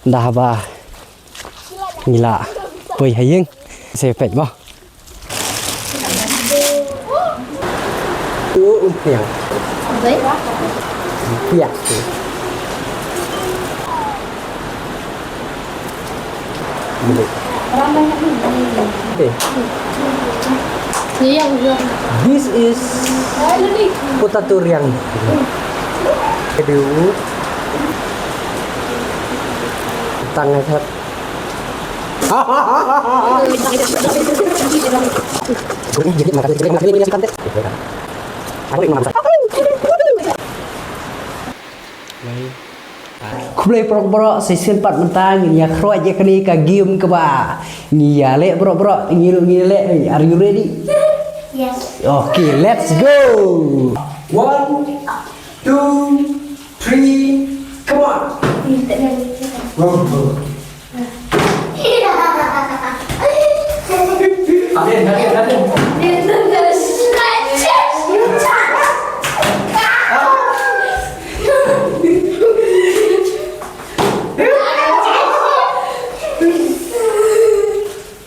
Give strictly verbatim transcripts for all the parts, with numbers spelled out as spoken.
Ynda haba ngi la poi ha ïing, sa peit mo. U umphniang. Piak. Okay. This is potato riang. Aduh. Tang ai thap. Khublei baroh baroh, shisien pat mynta ngin ïa khroit ïa kane ka game kaba ngi ïa leh baroh baroh, ngi ruh ngi leh. Are you ready? Yes. Okay, let's go. One, two, three, come on. Go, go. Hadien, hadien, hadien.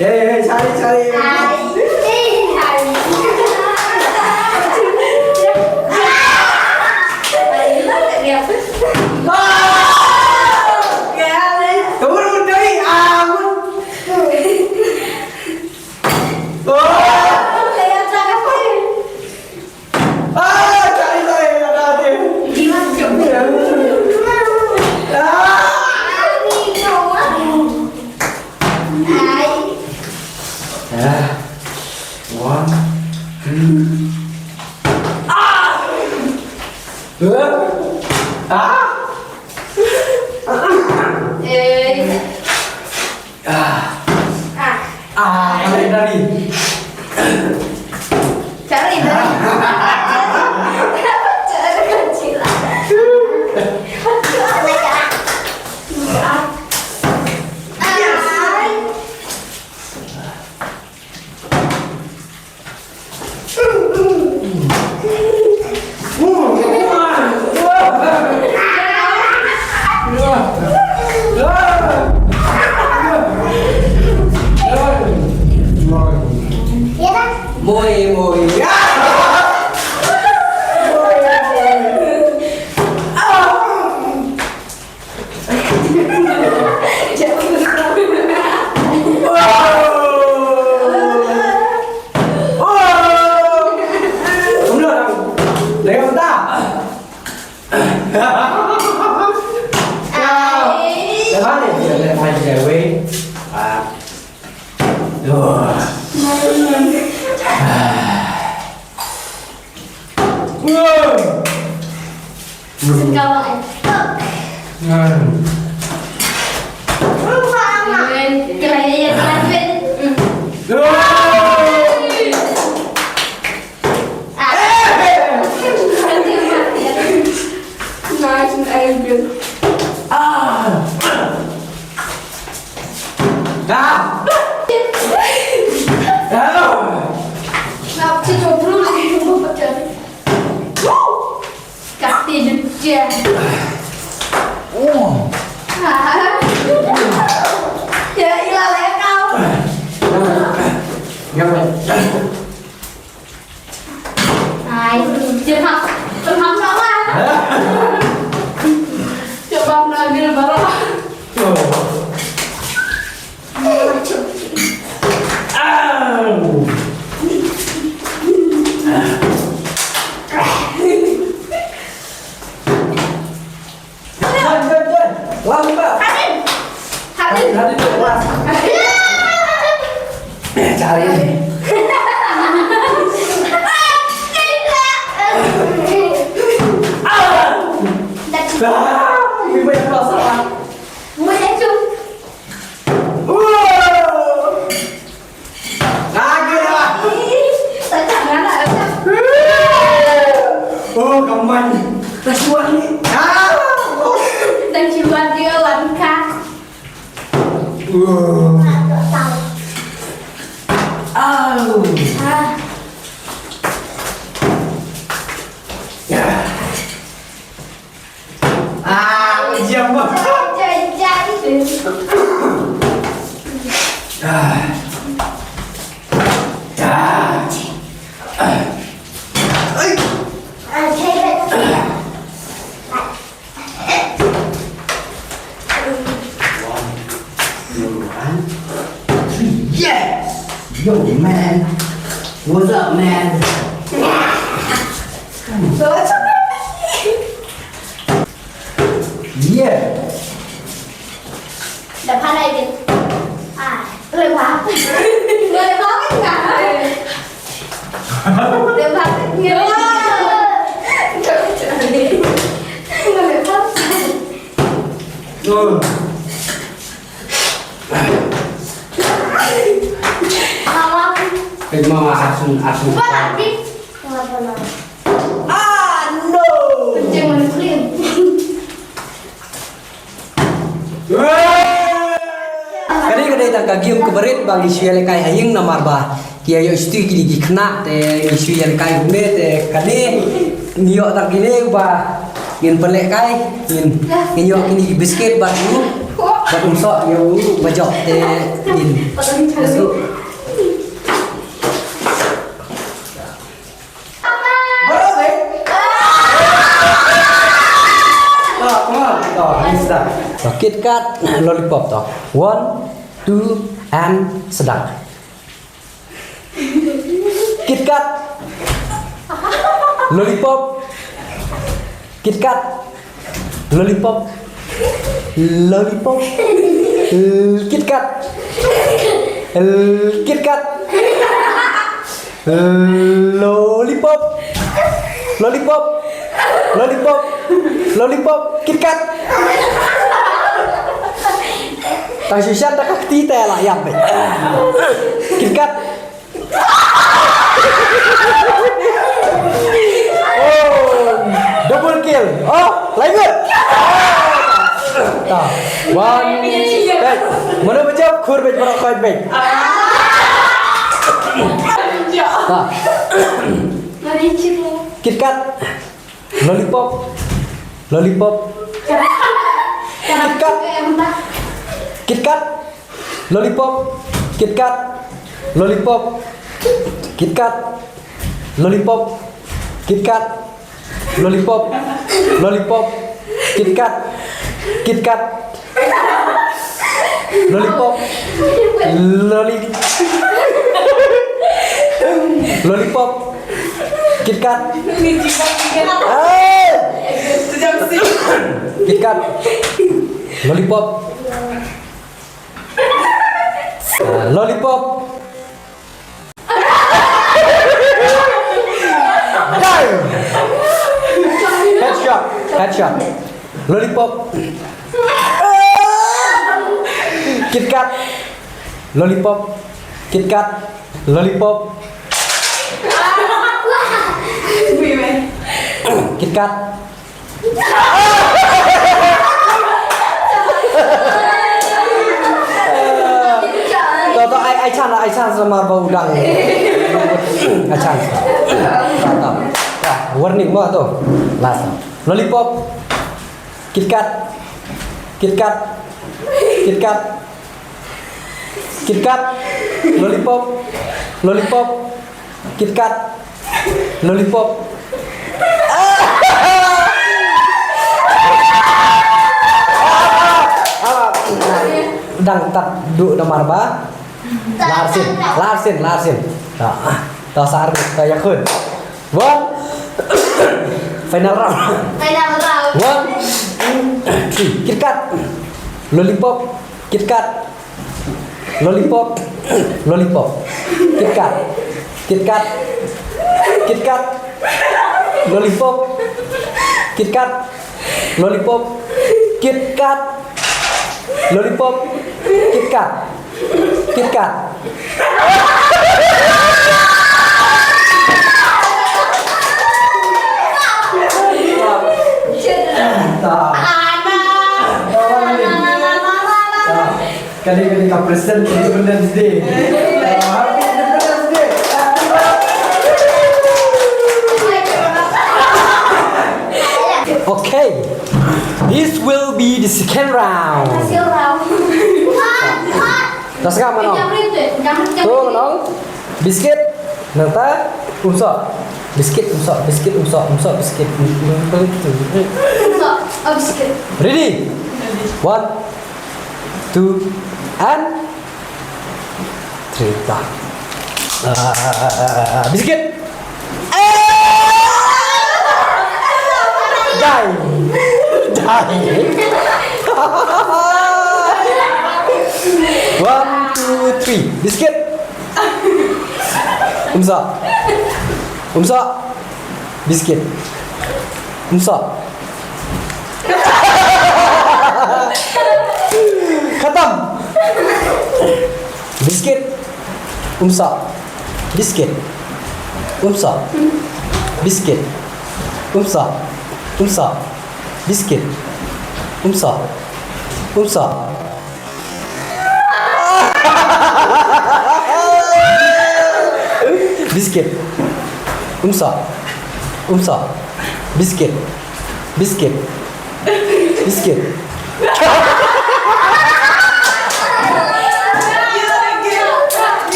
Hey, hey, sorry, sorry. One, two. Ah! Ah! Eh. Ah. Ah. Ah, balik tadi. Cari tadi. Cari kecil. Yes. Moi, moi. Nice and angry. Ah! Ah! Ah! Nak cakap dulu lagi, tunggu pakai. Kati dia. Oh. Ah. Ya, ilah lah kau. Jangan. Ai, jangan. Jangan sama. Coba ambil barang. Oh. Hadin. Hadin. Hadin, hadin, keluar. Cari. Ah! Ini banyak masalah. Lagi lah. Oh, kaman. Dah cuan ni. Ah. Dah cuan dia, Wan Kak. Au. Ah. Ah, jam. One, two, and three. Yeah! Yo, man. What's up, man? Yeah. Mama, asun, asun. Ah, no! Kane ka dei tang ka game kaba rit ba ngi shu ïalehkai ha ïing namar ba ki ïa ïoh shuti kine ki khynnah te ngi shu ïalehkai kumne te kane ngi ïoh tang kine ba ngin pynlehkai ngin ngin ïoh kine ki biscuit bad u bad um soh ïa u ba jop te ngin. Bro, eh? Ah, come on. Oh, ini sudah. So, KitKat, lollipop to. One, two, and sedang. KitKat, lollipop. KitKat, lollipop. Lollipop. Eh, KitKat. Eh, KitKat. Eh, lollipop. Lollipop. Lollipop. Lollipop. KitKat. Tang shisha ta ka kti ta la yap. KitKat. Oh, double kill. Oh, laingut. Ta. One. Bek. Mano ba jop khur bek baroh khoit bek. Ta. KitKat. Lollipop. Lollipop. KitKat. KitKat. Lollipop. KitKat. Lollipop. KitKat. Lollipop. KitKat. Lollipop. Lollipop. KitKat. KitKat. Lollipop. Lolli-, lollipop. KitKat. Hey! KitKat. Lollipop. Ah, lollipop. Dai. Headshot. Headshot. Lollipop. KitKat. Lollipop. KitKat. Lollipop. KitKat. To, to, ai, ai chance, ai chance ma ba u dang. Ai chance. To, to. Ya, warning mo to. Last. Lollipop. KitKat. KitKat. KitKat. KitKat. Lollipop. Lollipop. KitKat. Lollipop. Dang tat du namar ba. Larsin, larsin, larsin. Ta, ta sar, ta yakun. One. Final round. Final round. One. Three. KitKat. Lollipop. KitKat. Lollipop. Lollipop. KitKat. KitKat. KitKat. Lollipop. KitKat. Lollipop. KitKat. Lollipop. KitKat. KitKat. Kali kali ka present Independence Day. Ah, happy Independence Day. Okay. This will be the second round. Second round. Dah sngap, Manong? Jam rim tu, jam rim. Tu, Manong. Biscuit. Nangta, umsoh. Biscuit, umsoh. Biscuit, umsoh. Umsoh, biscuit. Umsoh. Oh, biscuit. Ready? Ready. One, two, and three. Dah. Ah, biscuit. Die. Die. One, two, three. Biscuit. Umsoh. Umsoh. Biscuit. Umsoh. Khatam. Biscuit. Umsoh. Biscuit. Umsoh. Biscuit. Umsoh. Umsoh. Biscuit. Umsoh. Umsoh. Biscuit. Umsoh. Umsoh. Biscuit. Biscuit. Biscuit.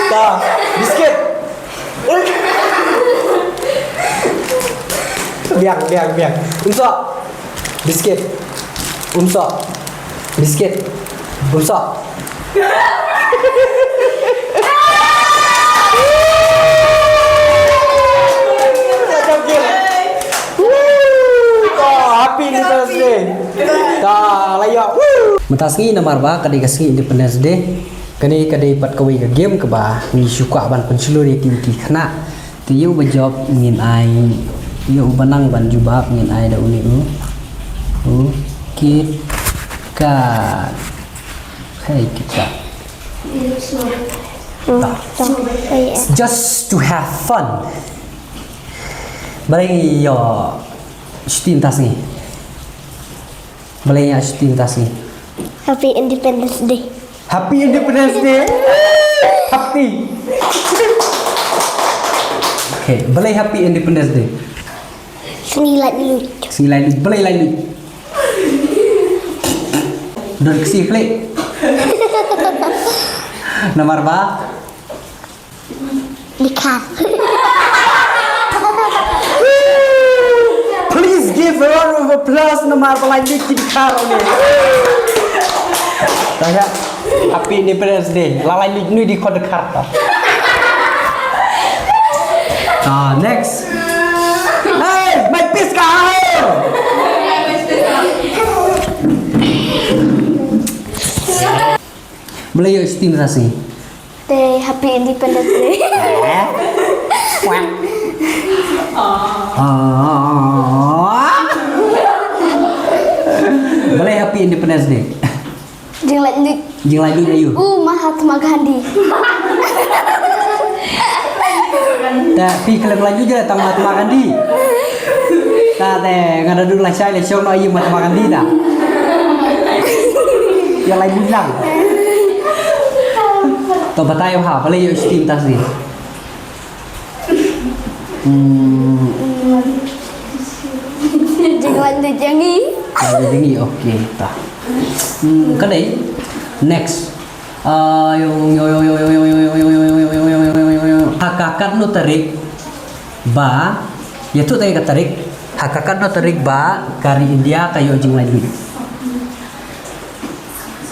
Dah. Biscuit. Biang, biang, biang. Umsoh. Biscuit. Umsoh. Biscuit. Umsoh. Macam game. Woo! Dah, happy Independence Day. Dah, layak. Woo! Mynta sngi namar ba ka dei ka sngi Independence Day. Kane ka dei pat kawei ka game kaba ngi shu kwah ban pynshlur ïa ki, ki khynnah. Te ïa u ba jop ngin ai, ïa u ba nang ban jubab ngin ai da une u, u KitKat. Hey, KitKat. Hmm, tak. Just to have fun. Balei ïa shooting tas ngi? Balei ïa shooting tas ngi? Happy Independence Day. Happy Independence Day. Happy. Okay, balei Happy Independence Day? Sngi laitluid. Sngi laitluid, balei laitluid? Don ksiew khlieh. Namar ba? Dkhar. Please give a round of applause namar ba laitluid ki dkhar ne. Taya, Happy Independence Day. La laitluid nuh di khot dkhar ta. Ah, next. Hey, my piece ka hai. Balei ïa shooting tas ngi? Te Happy Independence Day. Eh? Wah. Ah. Balei Happy Independence Day? Jinglaitluid. Jinglaitluid ïa u? U Mahatma Gandhi. Te phi khlem laitluid ïa tang Mahatma Gandhi. Ta te nga da duk lashai lashong noh ïa u Mahatma Gandhi ta. Ïa laitluid lang. To batai ha, balei ïa shooting tas ngi? Hmm. Jinglaitluid jong ngi. Jinglaitluid jong ngi, okay, ta. Hmm, ka dei. Next. Ah, yo, yo, yo. Ha ka katno tarik ba, ïathuh tang ka tarik. Ha ka katno tarik ba ka ri India ka ïoh jinglaitluid?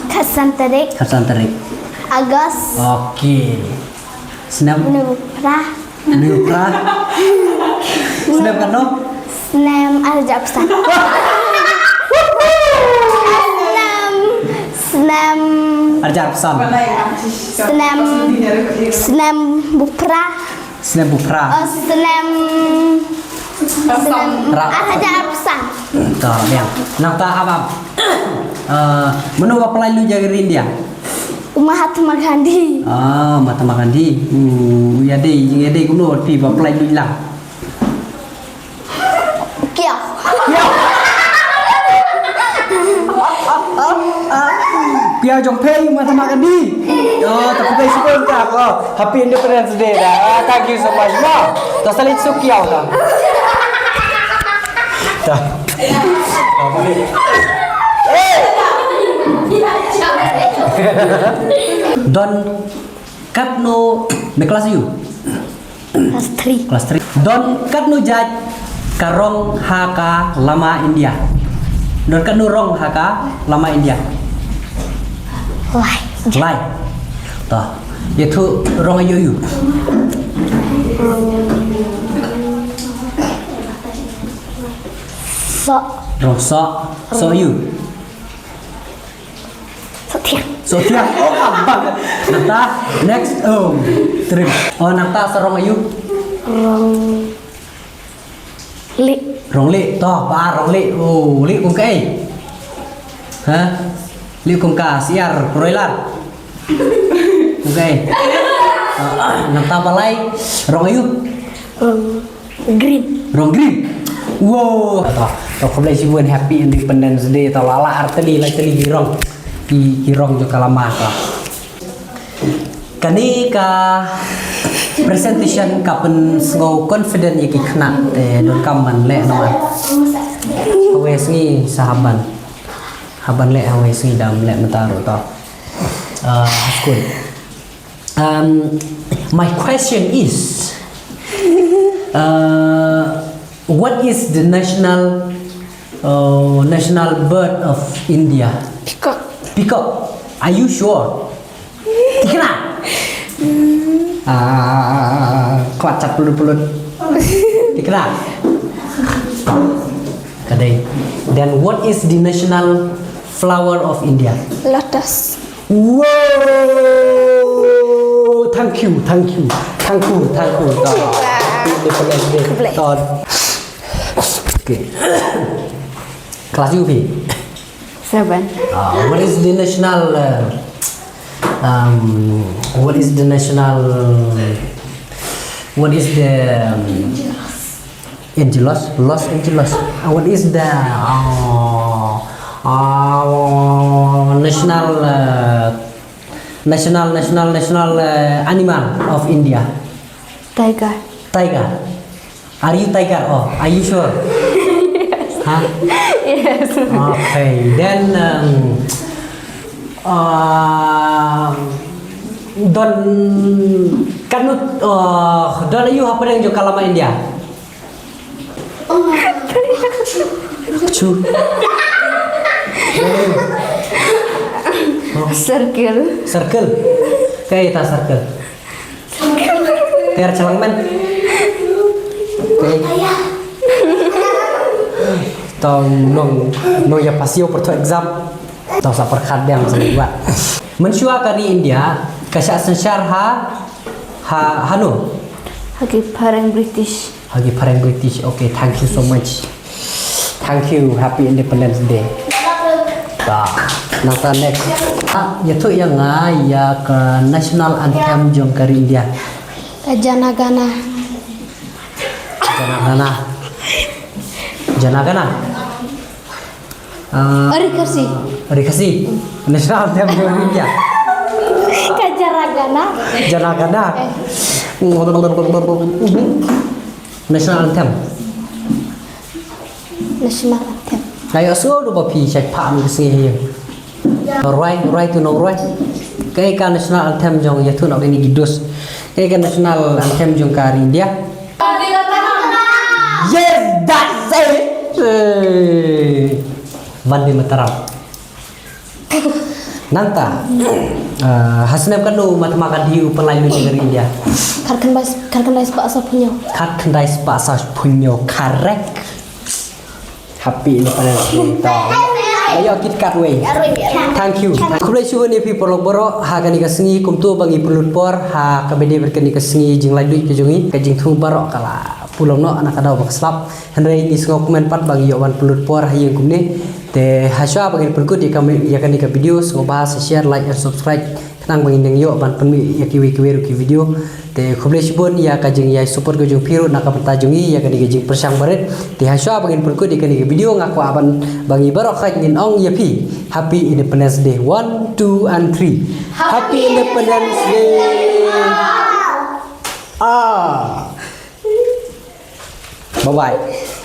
Khatsan tarik. Khatsan tarik. August. Okay. Snem? Hynñiew phra. Hynñiew phra. Snem katno? Snem ar hajar arphew san. Snem, snem. Ar hajar arphew san. Snem, snem bu phra. Snem bu phra. Oh, snem, snem ar hajar arphew san. To, biang. Nangta ap ap. Eh, mano ba pynlaitluid ïa ka ri India? U Mahatma Gandhi. Ah, Mahatma Gandhi. Uh, ïa dei, ïa dei kumno phi ba pynlaitluid lang? Kiaw. Kiaw. Kiaw jong phi Mahatma Gandhi. Oh, ta khublei shibun ta ko. Happy Independence Day ta. Ah, thank you so much ma. Ta sa leit suk ïa ta. Ta. Don katno, me klas aïu? Class three. Class three. Don katno jait ka rong ha ka lama India? Don katno rong ha ka lama India? Lai. Lai. To. Ïathuh rong aïu aïu? Soh. Rong soh. Soh aïu? Soh thiang. Soh thiang. Oh, abang. Nangta next, um, trim. Oh, nangta sa rong aïu? Rong lieh. Rong lieh. To, ba rong lieh. Oh, lieh kum kaei? Ha? Lieh kum ka syiar, broiler. Kum kaei? Ah, nangta ba lai. Rong aïu? Rong green. Rong green. Wow. To, to khublei shibun, happy Independence Day. To la lah artylli, lai tylli ki rong. Ki, ki rong jong ka lama to. Kane ka presentation ka pynsngew confident ïa ki khynnah te donkam ban leh namar hawei sngi sa hap ban, hap ban leh hawei sngi, dam leh mynta ruh to. Ah, ha skul. Um, my question is, uh, what is the national, uh, national bird of India? Peacock. Peacock. Are you sure? Tikna. Ah, kwat chat pulut pulut. Tikna. Kadai. Then what is the national flower of India? Lotus. Wow! Thank you, thank you, thank you, thank you. Toh. Wow. Happy Independence Day. Khublei. Toh. Okay. Class U P. Seven. Uh, what is the national? Uh, um, what is the national? What is the? Um, Angeles, Los Angeles. Uh, what is the, uh, uh, national, uh, national, national, national, uh, animal of India? Tiger. Tiger. Are you tiger? Oh, are you sure? Huh? Yes. Okay, then, um, uh, don katno, uh, don aïu hapdeng jong ka lama India? Chu. Circle. Circle. Kaei ta circle? Ter chalang men. Kaei? Tong nong, nong ïa pass ïa u pyrthuh exam. Tong sa pyrkhat biang sa lei ba. Mynshuwa ka ri India ka shah synshar ha, ha, hano? Ha ki phareng British. Ha ki phareng British. Okay, thank you so much. Thank you. Happy Independence Day. Ta, nangta next. Ah, ïathuh ïa nga ïa ka national anthem jong ka ri India. Ka Jana Gana. Jana Gana. Jana Gana. Ah, Ri Khasi. Ri Khasi. National anthem jong India. Ka Jana Gana. Jana Gana. Eh. National anthem. National anthem. Nga ïohsngew ruh ba phi shait phah mynta ka sngi ha ïing. Rwai, rwai tu nongrwai. Kaei ka national anthem jong, ïathuh noh kine ki dos. Kaei ka national anthem jong ka ri India. Yes, that's it. Eh, Vande Mataram. Nangta, eh, ha snem katno u Mahatma Gandhi u pynlait lut ïa ka ri India? Khatkhyndai, khatkhyndai spah sawphew hynñiew. Khatkhyndai spah sawphew hynñiew, correct. Happy Independence Day to. Ïa, ïa, KitKat wei. Thank you. Khublei shibun ïa phi paralok baroh ha kane ka sngi, kumto ba ngi pynlut por ha kaba ïadei bad kane ka sngi jinglait luid ka jong ngi. Ka jingthung baroh ka la pulom noh na ka daw ba ka slap. Hynrei ngi sngewkmen pat ba ngi ïoh ban pynlut por ha ïing kumne. Te ha shuwa ba ngin pynkut ïa ka, ïa kane ka video, sngewbha sa share, like and subscribe. Nang ba ngin nang ïoh ban pynmih ïa kiwei kiwei ruh ki video. Te khublei shibun ïa ka jingïai support ka jong phi ruh na ka bynta jong ngi ïa kane ka jingpyrshang barit. Te ha shuwa ba ngin pynkut ïa kane ka video nga kwah ban ba ngi baroh khait ngin ong ïa phi Happy Independence Day. One, two and three. Happy Independence Day. Ah. Bye bye.